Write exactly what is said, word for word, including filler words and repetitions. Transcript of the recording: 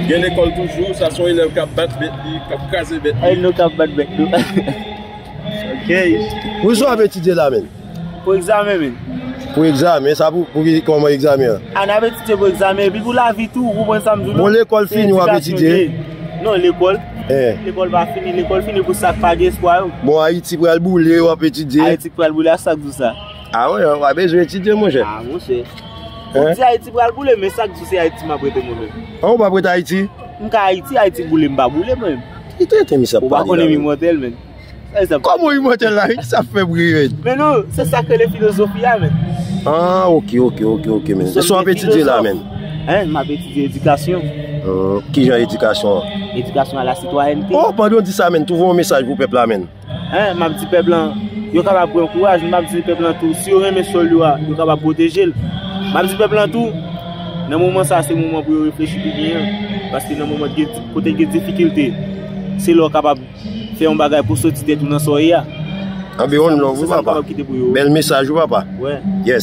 Gen lekòl toujou, sa se yon elèv k ap bat bèt li, k ap kraze bèt li. Ay, nou k ap bat bèt nou. Ok. Pou sa w ap etidye la menm? Pou egzamen, men. Pou egzamen, sa pou, pou ki, kòman egzamen an? A, n ap etidye pou egzamen, epi pou lavi tou, ou konprann sa m di w? Bon, lekòl fini, w ap etidye? Non, lekòl. Eh. Lekòl pa fini, lekòl fini pou sa k pa gen espwa yo. Bon, Ayiti pral boule, w ap etidye? Ayiti pral boule, a sa k di w sa? A wi, w ap bezwen etidye, monchè. A, monchè. Ou di Ayiti pral boule, men sa k di w se Ayiti m ap rete mwen menm. An, ou p ap rete Ayiti? M ka Ayiti, Ayiti boule, m pa boule mwen menm. Ki tenten misye ap Ou pa pale konnen la, m menm? Imòtèl, men. Sa, sa. Kòman w imòtèl la? Sa fè bri, menm. Men non, se sa k rele filozofi a, men. Ah, ok, ok, ok, ok, menm. Se sa w ap etidye la, menm? Hein, m ap etidye edikasyon. Hmm, ki jan edikasyon an? Edikasyon a la sitwayènte. Oh, pandan w di sa, menm, twouve yon mesaj pou pèp la, menm. Hein, m ap di pèp lan, yo kapab pran kouraj, m ap di pèp lan tou, si yo renmen sòl yo a, yo kapab pwoteje l. M ap di pèp lan tou, nan moman sa, se moman pou yo reflechi pi byen an. Paske nan moman gen, kote gen difikilte, se lè w kapab fè yon bagay pou soti tèt ou nan sa w ye a. Anben, one love, wi, papa. Bèl mesaj, wi, papa. Yes.